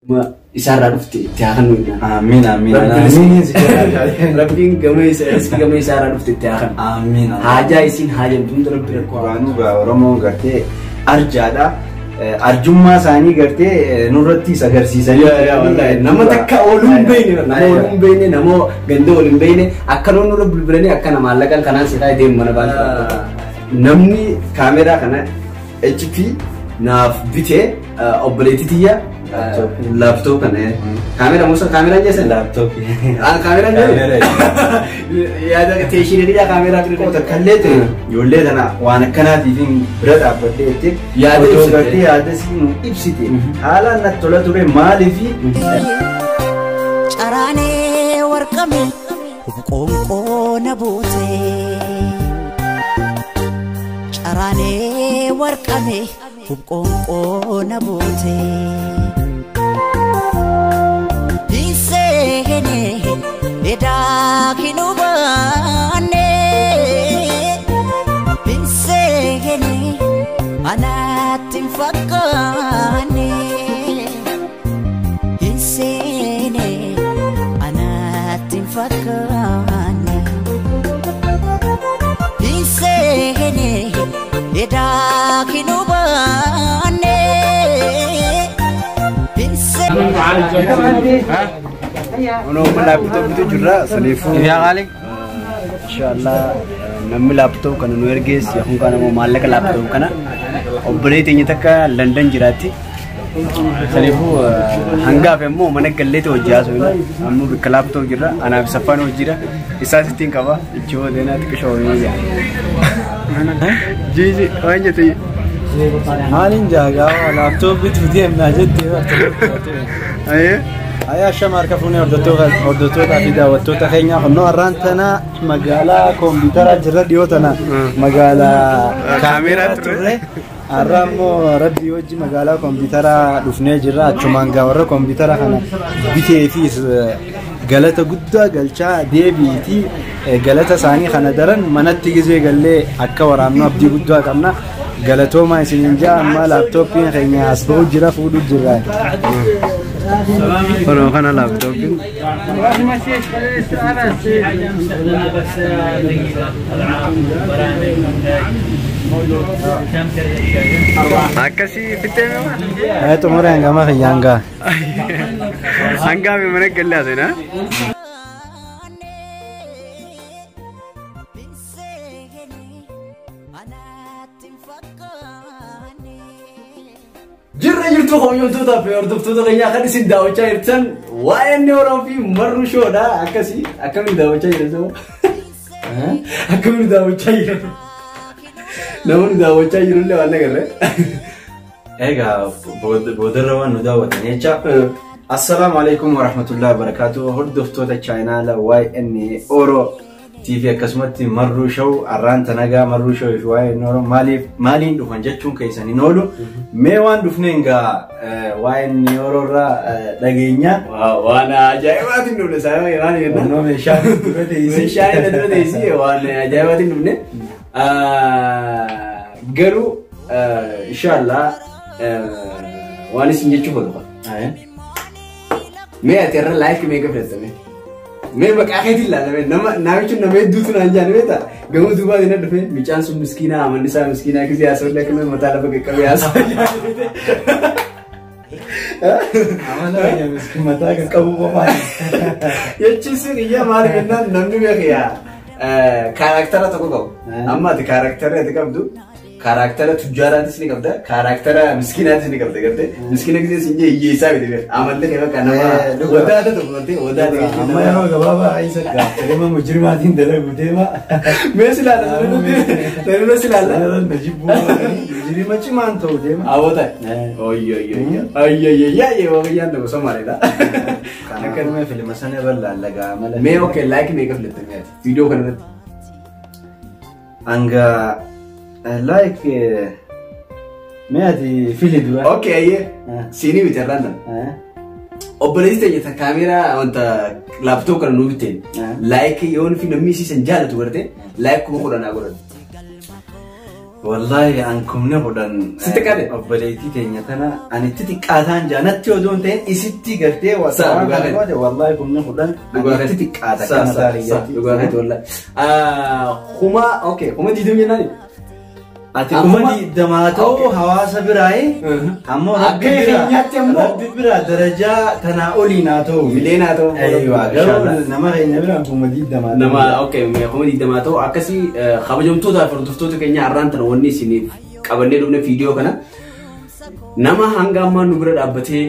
Isaarraa dhufte itti haa kennu jennaan. Amiin amiin. Amiin. Rabbiin gama isaa gama isaarraa dhufte itti haa kennu. Amiin. Haajaa isiin haajamtu hunda Rabbi rakkoo haa Duraanuu gaa Oromoon gartee arjaadha. Arjummaa isaanii gartee nurrattis agarsiisanii. Nama takka ooluu hin beekne, nama ooluu hin beekne, nama ganda oolu hin beekne, akka nuun nurra bilbilanii akkana maallaqaan kanaan si taa'ee deemu mana baankaa. Namni kaameraa kana HP naaf bitee obboleettii tiyya laptop kana kaameraa musa kaameraa jeessan Laaptooppii. Kaameraa jeessan yaada teeshinii kaameraa ture. Xiqqoo takkallee ta'e ijoollee tana waan akkanaatiif bira dhaabbadhee jettee Yaada otoo ibsite. Gartee yaada sii nu ibsite haalaan natti tola ture maaliifi. Caraanee warqame qoonqoo na buute. Caraanee warqame qoonqoo na buute. Hinseene edaa hin hubanne. Hinseene anaatti hin fakkaanne. Hinseene anaatti hin fakkaanne. Hinseene edaa hin hubanne. Hinseene. Ono laptop bitu jirra saniifuu. Inshallah namni laptop kana nu ergees yookaan kan ammoo maallaqa laptop kana obboleettii teenya takka London jiraatti. Saniifuu hangaaf immoo mana galleetti hojii haasofna. Ammoo bakka laptop jirra anaaf saffaan hojiidha. Isaas ittiin qaba ichi hoodeenaa xiqqishoo horii jira. Jiiji waan jette. Maaliin jaagaa laaptooppii deemnaa jettee. Ayyee. Ayaa shama harka fuunee hordoftootaa fi daawwattoota keenyaa kunnoo har'aan tana magaalaa kompiitaraa jirra, dhiyoo tana magaalaa Kaameeraa turre. Har'a immoo rabbii wajji magaalaa kompiitaraa dhufnee jirra. Achumaan gaa warra kompiitara kana bitee fi galata guddaa galchaa deebiitii galata isaanii kana daran manatti gizee gallee akka waraabnu abdii guddaa qabna. Galatoomaa isiniin jaa, amma laaptooppiin keenya as ba'u jira, fuudhu jirra. Kunoo kana laaptooppiin. Akkasii fittee Ay, xumura hangama kiyyaan gaa. Hangaaf mana gallee haasofna. Jirra jirtu hojjettoota fi hordoftoota keenyaa kan isin daawwachaa jirtan waa'ee inni Oromoo fi Marru Showdha. Akkasii akkamiin daawwachaa jiran? Akkamiin daawwachaa jiran? Namoonni daawwachaa jirullee waan agarre. Egaa boodarra waan nu daawwatan jecha. Assalaamu alaikum warahmatullahi wabarakatuh. Hordoftoota chaayinaala YN Oro TV akkasumatti Marruu Show, arraan tanagaa Marruu Show fi YN Oro maaliif maaliin dhufan jechuun keessan hin oolu. Mee waan dhufneen gaa YN Oro irraa dhageenya. Waan ajaa'ibaatiin dhufne sababa waan jenna. Onnoo meeshaa dura teessee. Meeshaa inni dura teessee waan ajaa'ibaatiin dhufne. Garuu inshallah waan isin jechuuf oolu. Mee ati irra like meeqa filattame? Mee maqaa keetiin ilaalame nama namichi nama hedduutu naan jaan beektaa? Gamoo duubaatiin na dhufe mucaan sun miskiinaa amanni isaa miskiinaa kisee haasawuu akkana mataa lafa qaqqabee haasawaa. Amala keenya miskiin mataa qaqqabu qofaan. Jechuun sun iyya maal jennaan namni beeku yaa character tokko qabu. Amma ati character ati qabdu character tujjaaraatis ni qabda, character miskiinaatis ni qabda gartee. Miskiina gisee siin jee hiyyeessaa miti beeku. Amalli kee bakka nama wadaata tokko gartee wadaata jechuun. Amma yeroo gabaabaa isa gaafate mujrimaatiin dalagu deema. Mee si ilaalla sanirra si ilaalla. Sanirra na jibbuu mujrima cimaan ta'u deema. Awwata. Oyyoyyoyyo. Oyyoyyoyyo wabiyyaan tokko somaaleedha. Akkanuma filma sana irra laallagaa mala. Mee okay like meeqa filattame ati viidiyoo kanarratti? Hanga like mee ati fili dura. Okay ayyee. Siinii miti irraan tan. Obboleessi teenya ta kaameeraa wanta laptop kana nuu bitteen like yoon fi namni isiisan jaalatu garte like 10,000 haa godhan. Wallaahi an 10,000 Sitti qabe? Obboleettii teenya tana ani itti xiqqaataan jaa natti odoo hin ta'in isitti gartee Saa, waan dhugaa kana keeti. goote wallaahi 10,000 Dhugaa ani itti keeti. xiqqaata Saa, kana saa, mataa saa, kiyyatti. dhugaa keeti wallaahi. Kuma okay 20,000 jennaani. Ati Akkuma- 20,000 ta'u Okay. hawaasa biraayi ammoo Akka rabbi biraa keenyaatti ammoo- rabbi biraa darajaa tanaa olii naa ta'u. Miliyoonaa ta'u. Aywa garuu nama keenya biraan 20,000 Nama okay 20,000 ta'u akkasii kabajamtootaa fi hordoftoota keenya har'aan tana wanni isiniif qabannee dhufne viidiyoo kana nama hanga ammaa nu bira dhaabbatee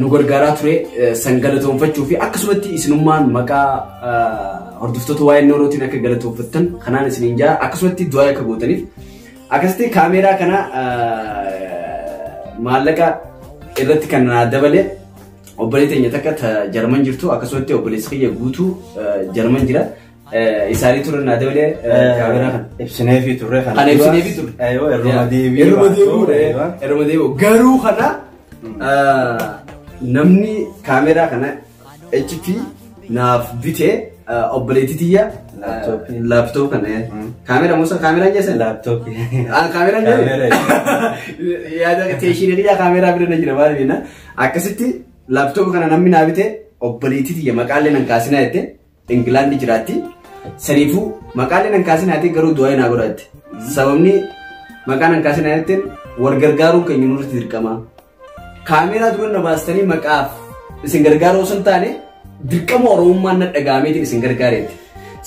nu gargaaraa ture san galatoonfachuu fi akkasumatti isinummaan maqaa hordoftoota waa'ee noorootiin akka galatoonfattan kanaan isiniin jaa akkasumatti du'aa akka gootaniif akkasitti kaameeraa kana maallaqa irratti kan naa dabale obboleettii teenya takka ta Jarman jirtu akkasumatti obboleessi kiyya guutuu Jarman jira. Isaanii turan naa dabale kaameeraa kana. Ibsineefii turre kana. Kana ibsineefii turre. Aywa irruma deebii. Irruma deebi'uudha. Irruma deebi'u. Garuu kana namni kaameeraa kana HP naaf bitee obboleettii tiyya Laaptooppii. Laaptooppii kana. Kaameeraa musa kaameeraa jeessan? Laaptooppii. Kaameeraa Kaameeraa. Yaada teeshiin kiyyaa kaameeraa bira na jira maal beekna. Akkasitti laaptooppii kana namni naa bitee obboleettii tiyya maqaalee nan kaasinaa jette Ingilaandi jiraatti. Saniifuu maqaalee nan kaasinaa jette garuu du'aa naa godhatte. Sababni maqaa nan kaasinaa jetteen wal gargaaruun keenya nurratti dirqama. Kaameeraa dura na baastanii maqaaf isin gargaaruu osoo hin taane dirqama Oromummaan na dhaga'ameetiin isin gargaareetti.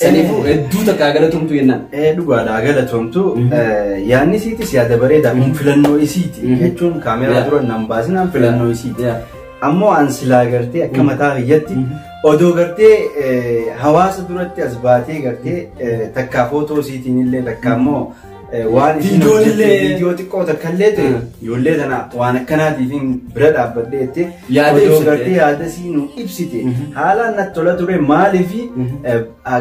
Saniifuu hedduu takkaa galatoomtu jennaan. Dhugaadha galatoomtu yaadni isiitis yaada bareedaa kun filannoo isiiti jechuun kaameeraa dura nan baasinaan filannoo isiiti. Ammoo an silaa gartee akka mataa kiyyatti odoo gartee hawaasa duratti as baatee gartee takkaa footoo isiitiin illee takkaa immoo waan isiin Viidiyoon hojjette illee- viidiyoo xiqqoo takka illee ta'e ijoollee tana waan akkanaatiif bira dhaabbadhee jettee Yaada odoo ibsite. gartee yaada isii nu ibsite haalaan natti tola ture maaliifi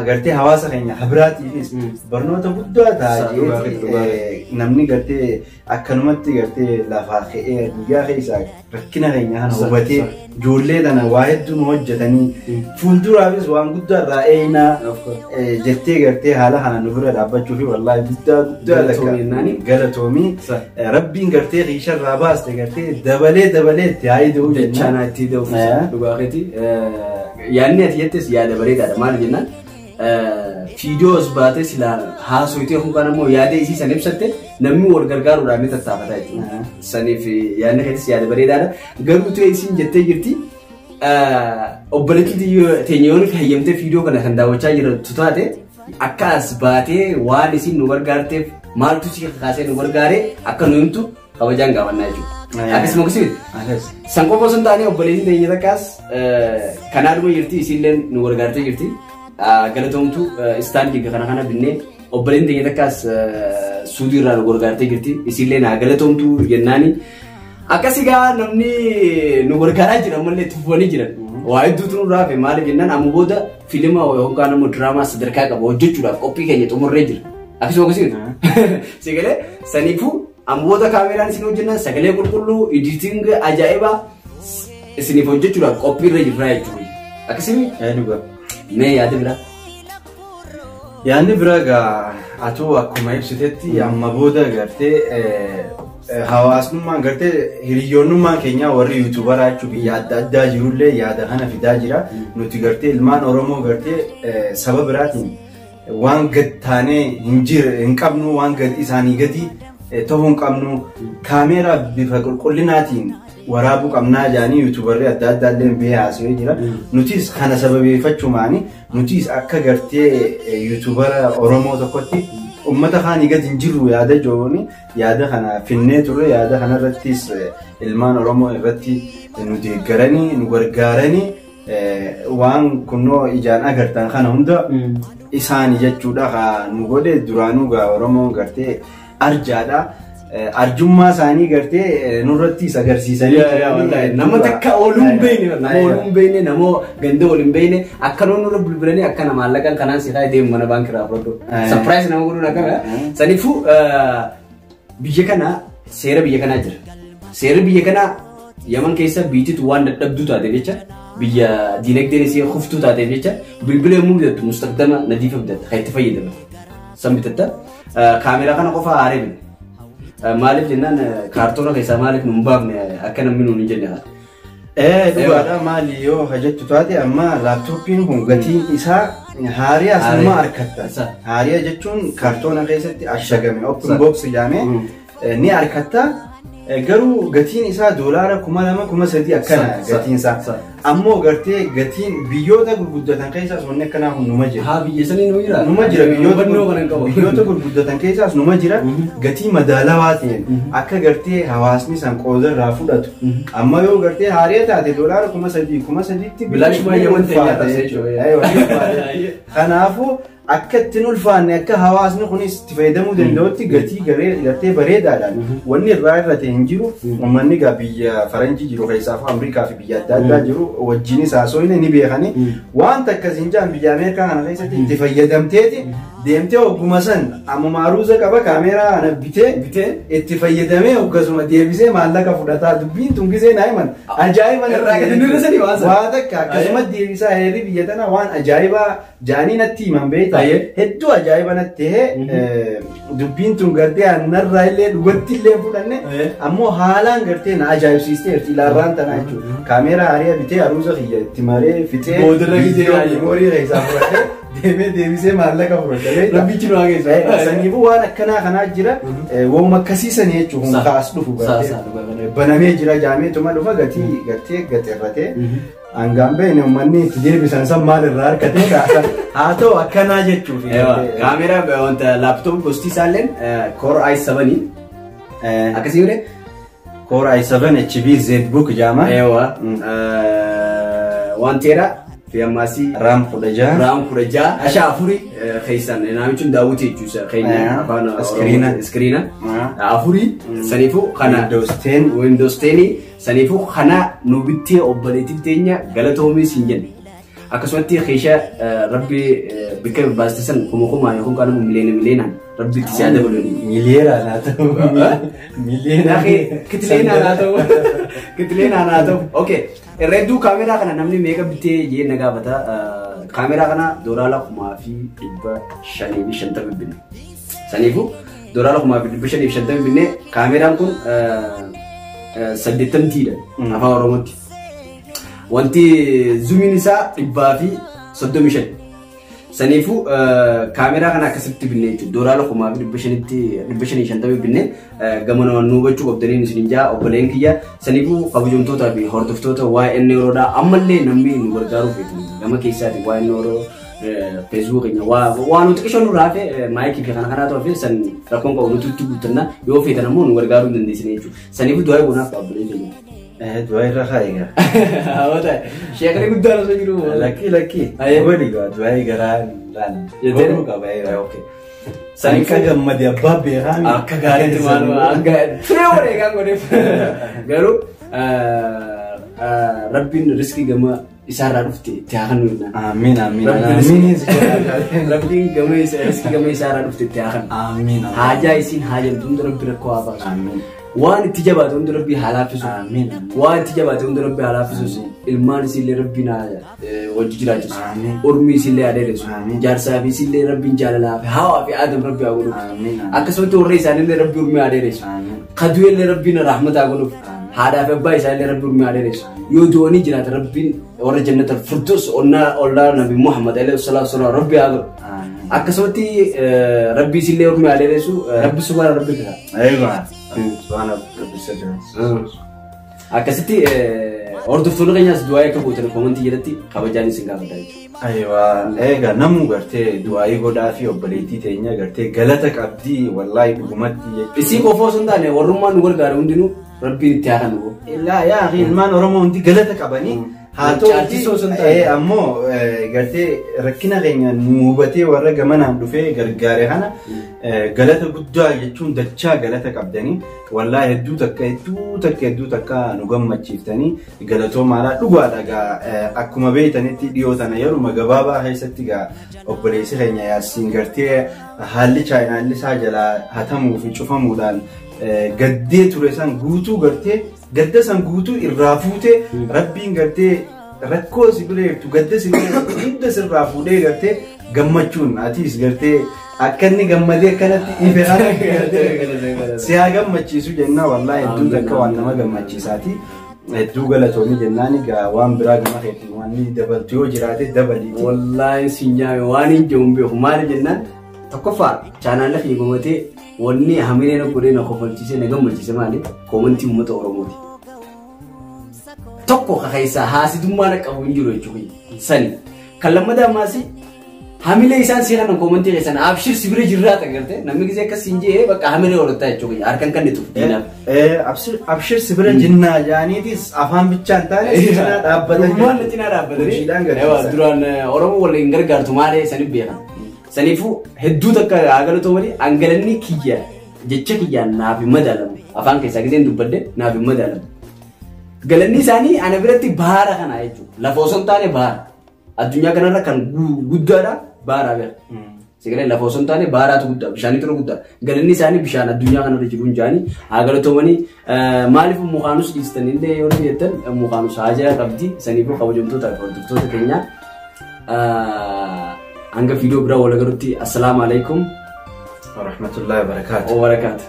gartee hawaasa keenya habiraatiifis barnoota guddaa ta'a Dhugaa jeeti dhugaa. namni gartee akkanumatti gartee lafaa ka'ee guyyaa keessaa rakkina keenya kana hubatee ijoollee tana waa hedduu nu hojjetanii fuulduraafis waan guddaa irraa eenaa Of course. jettee gartee haala kana nu bira dhaabbachuu fi wallaahi guddaa guddaa Galatoomii jennaani. galatoomii Sa. Rabbiin gartee riisharraa baaste gartee dabalee dabalee itti haa ida'u Dachaa itti ida'u dhugaa keeti. Yaadni ati jettes yaada bareedaadha. Maal jennaan viidiyoo as baatee silaa haasoyitee yookaan ammoo yaada isii san ibsatte namni wal gargaaruudhaan ni tattaafata jechuudha. Saniif yaadni keetis yaada bareedaadha. Garuu ta'e isiin jettee jirti. Obboleettii teenya yoo hayyamtee viidiyoo kana kan daawwachaa jirtu taate akka as baatee waan isiin nu gargaarteef maaltu si kakaasee nu gargaare akka nu himtu kabajaan gaafannaa jechuudha. Akkasuma akkasuma. San qofa osoo hin taane obboleettiin teenya takkaas kanaadhuma jirti isiillee nu gargaartee jirti. Galatoomtu istaandii kana kana binnee obboleettiin teenya takkaas suudii irraa nu gargaartee jirti. Isiillee naa galatoomtu jennaani. Akkas egaa namni nu gargaaraa jira ammallee tufanii jiran. Waa hedduutu nurraa hafe maaliif jennaan amma booda fiilima yookaan immoo diraamaa sadarkaa qaba hojjechuudhaaf qophii keenya xumurree jira. Akkasuma akkasuma. Sagalee saniifuu amma booda kaameraan isin hojjennan sagalee qulqulluu editing ajaa'ibaa isiniif hojjechuudhaaf qophiirra jirra jechuudha. Akkasumi Dhugaa. mee yaada biraa. Yaadni biraa egaa atuu akkuma ibsitetti amma booda gartee hawaasummaan gartee hiriyoonnummaan keenya warri yuutuubaraa jechuun biyya adda addaa jirullee yaada kana fidaa jira. Nuti gartee ilmaan Oromoo gartee saba biraatiin waan gad taanee hin jirre hin qabnu waan gad isaanii gadi ta'uu hin qabnu kaameeraa bifa qulqullinaatiin waraabuu qabnaa jedhanii yuutuubarri adda addaa illee bahee haasawee jira. Nutis kana sababeeffachumaani nutis akka gartee yuutuubara Oromoo tokkotti uummata kaanii gadi hin jirru yaada jooni yaada kana finnee turre yaada kanarrattis ilmaan Oromoo irratti nu deeggaranii nu gargaaranii waan kunnoo ijaan agartan kana hunda isaani jechuudha ka nu godhe duraanuu gaa Oromoon gartee arjaadha. Arjummaa isaanii gartee nurrattis agarsiisanii jiranii. Nama takka ooluu hin beekne nama ooluu hin beekne nama ganda wal hin beekne akka nuun nurra bilbilanii akka nama maallaqaan kanaan si kaa'ee deemu mana baankii irraa fudhadhu. Surprise nama godhuun akkana. Saniifuu biyya kana seera biyya kanaa jira. Seerri biyya kanaa Yaman keessa biititu waan dadhabduu taate jecha biyya diinagdeen isii kuftuu taateef jecha bilbila yommuu bitattu mustaqdama nadiifa bitatta kan itti fayyadaman. San bitatta kaameeraa kana qofa haaree binne. Maaliif jennaan kaartoona keessaa maaliif nu hin baafne akka namni nuun hin jenne. Dhugaadha maali yoo hojjettu taate amma laaptooppiin kun gatiin isaa haariyaa sanuma harkatta. Haariyaa jechuun kaartoona keessatti ashagame open box jedhamee ni harkatta. Garuu gatiin isaa $2,000 3,000 akkana gatiin isaa. Ammoo gartee gatiin biyyoota gurguddatan keessaas wanni akkanaa kun numa jira. Haa biyya sanii numa jira. Numa jira biyyoota gurguddatan keessaas numa jira gatii madaalawaa ta'een akka gartee hawaasni san qooda irraa fudhatu. Amma yoo gartee haariyaa taate $3,000 3,000tti bilaashuma yaman ta'e jechuudha. Kanaafuu akka ittiin ulfaanne akka hawaasni kunis itti fayyadamuu danda'utti gatii gartee bareedaadhaan wanni irraa irra hin jiru uummanni egaa biyya faranjii jiru keessaaf Ameerikaa fi biyya adda addaa jiru wajjinis haasofne ni beekani wanta akkasiin jaan biyya Ameerikaa kana keessatti itti fayyadamteeti deemtee ogguma san ammuma aruuza qaba kaameeraa ana bitee itti fayyadamee oggasuma deebisee maallaqa fudhataa dubbiin tun gisee naa himan ajaa'iba irraa gadi nurrisanii waan waa takka akkasuma deebisaa heerri biyya tana waan ajaa'ibaa jaanii natti himan beektaa hedduu ajaa'iba natti ta'e dubbiin tun gartee annarraa illee dhugatti illee fudhanne ammoo haalaan gartee na ajaa'ibsiisteerti ilaarraan tanaa jechuudha. Kaameeraa hariyaa bitee aruuza kiyya itti maree fixee boodarra gisee meemoorii keessaa fudhatee deemee deebisee maallaqa fudhatee rabbichi nu haa geessu. Saniifuu waan akkanaa kanaa jira waanuma akkasiisanii jechuun kun kaas dhufu gartee banamee jira jaameetuma dhufa gatii gartee gateerratee. Hangaan beekne uummanni itti deebisan san maal irraa harkatee kaasan haa ta'u akkanaa jechuuf. Kaameeraa wanta laaptooppii gosti isaalleen Core i7 akkasii godhe. Core i7 HB ZBook jedhama. Eewa. Wanteera fi ammaasii. RAM 16. RAM 16 asha afurii keessan namichi daawwitii jechuudha keenya afaan Iskiriina. Iskiriina. Afurii saniifuu kana. Windows 10. Windows 10 saniifuu kana nu bittee obboleettiif teenya galatoomii siin jenna. Akkasumatti keeshaa rabbi bikka baaste san kuma kumaan yookaan kan immoo miliyoona miliyoonaan rabbi itti si haa dabalanii. Miliyoonaan haa ta'u. Miliyoonaan. Kitileenaan haa ta'u. Kitileenaan haa ta'u. Okay. Irreedduu kaameeraa kana namni meeqa bitee jee na gaafata. Kaameeraa kana $2,550 binne. Saniifuu $2,550 binne kaameeraan kun 80 afaan Oromootti. Wanti zuumiin isaa 135. Saniifuu kaameeraa kana akkasitti binne jechuudha. $2,550 binne gama nu hubachuu qabdaniin isin jaa obboleen kiyya. Saniifuu kabajamtootaa fi hordoftoota YN Oroodhaa ammallee namni nu gargaaruuf gama keessaati YN Oroo Facebook keenya waa nuti qishoon nurraa hafe maayikii fi kana kanaatu hafe san rakkoon qabu nuti itti guuttanna yoo feetan ammoo nu gargaaruu hin dandeessine jechuudha. Saniifuu du'aa goonaaf dhaabbilee keenya. Du'aa irra haa egaa. Hawwata sheekni guddaan osoo jiru. Lakkii lakkii. Godhi gaa du'aa garaa laan. Godhuu qaba egaa. Saniif akka gammade abbaa beekaa. Akka gaariitti maaluma akka turee warra eegaan godheef. Garuu rabbiin riskii gama isaarraa dhufte itti haa kennu jennaan. Amiin amiin. Rabbiin gama riskii gama isaarraa dhufte itti haa kennu. Amiin. Haajaa isiin haajamtu hunda rabbi rakkoo haa baasu. Amiin. Waan itti jabaate hunda rabbi haa laaffisu. Amiin. Waan itti jabaate hunda rabbi haa laaffisu. Ilmaan isiillee rabbiin wajji jiraachisu. Amiin. Ormi isiillee haa dheeressu. Amiin. Jaarsaa fi isiillee rabbiin jaalalaa fi hawaa fi aadam rabbi haa godhuuf. Amiin. Akkasumatti warra isaaniillee rabbi urmii haa dheeressu. Amiin. Kadu'ellee rabbiin rahmata haa godhuuf. Haadhaa fi abbaa isaaniillee rabbi urmii haa dheeressu. Yoo du'anii jiraate rabbiin warra jannata firdaus ollaa Nabi Muhammad alayhi salaatu wasalaam rabbi haa godhu. Akkasumatti rabbi isiillee urmii haa dheeressu. Rabbi subhaana rabbi jira. Eegaa. Subhaana rabbi sadii. Akkasitti hordoftoonni keenyaas du'aa akka gootan koomantii jalatti kabajaan isin gaafata jechuudha. Ayiwaa egaa namuu gartee du'aayii godhaa fi obboleettii teenya gartee galata qabdii wallaahi dhugumatti jechuudha. Isii qofa osoo hin taane warrummaan nu gargaaru hundinuu rabbiin itti haa kennu. Illaa yaa ilmaan Oromoo hundi galata qabanii haa ta'u ammoo gartee rakkina keenya nu hubatee warra gamanaan dhufee gargaare kana galata guddaa jechuun dachaa galata qabdanii wallaahi hedduu takka hedduu takka hedduu takka nu gammachiiftanii galatoomaadhaa dhugaadha gaa akkuma beeytanitti dhiyoo tana yeruma gabaabaa keessatti gaa obboleessi keenya yaasiin gartee haalli chaayinaalli isaa jalaa hatamuu fi cufamuudhaan gaddee ture san guutuu gartee gadda san guutuu irraa fuutee rabbiin gartee Rakkoo si bira jirtu, gadda si bira jirtu hunda sirraa fuudhee gartee gammachuun atiis gartee akka inni gammadee akkanatti ife kana gartee si haa gammachiisu jenna. Wallaahi hedduu takka waan nama gammachiisaati. Hedduu galatoomii jennaan. Egaa waan biraa gama keetiin waan inni dabaltu yoo jiraate dabaliiti. Wallaahi si nyaame, waan hin jiru hin beeku. Maali jennaan, tokkoffaa chaanaala fi gomatee wanni hamilee na godhee na kofalchiisee na gammachiise maali? Koomantii uummata Oromooti. Tokko keessaa haasidummaa na qabu hin jiru jechuudha. Sani. Kan lammataa ammaas hamilee isaan si kanan koomantii keessan abshir si bira jirraa agartee, namni gisee akkas hin jee bakka hamilee horataa jechuudha. Harkan kan itti diinaaf. Abshir si bira jinnaa jaaniitis afaan bichaan taane si cinaa dhaabbatan. Dhugumaan na cinaa dhaabbatanii. Hojiidhaan gargaarsa. Duraan Oromoo waliin gargaartu maalee saniif beekan. Saniifuu hedduu takka haa galatoomanii, angalanni kiyya jecha kiyyaan naaf hin madaalamu. Afaan keessaa giseen dubbadde naaf hin madaalamu. Galanni isaanii ana biratti baara kana jechuudha. Lafa osoo hin taane baara. Addunyaa kanarra kan guddaadha baaraa beeka. Sagalee lafa osoo hin taane baaraatu guddaa, bishaanitu irra guddaa. Galanni isaanii bishaan addunyaa kanarra jiru hin jaanii haa galatoomanii. Maaliif mukaanus dhiistan illee yoo jettan, mukaanus haajaa qabdi. Saniifuu kabajamtoota fi hordoftoota keenyaa, hanga viidiyoo biraa wal agarutti, assalaamu alaikum Warahmatullahi wabarakaatu. wa barakaatu.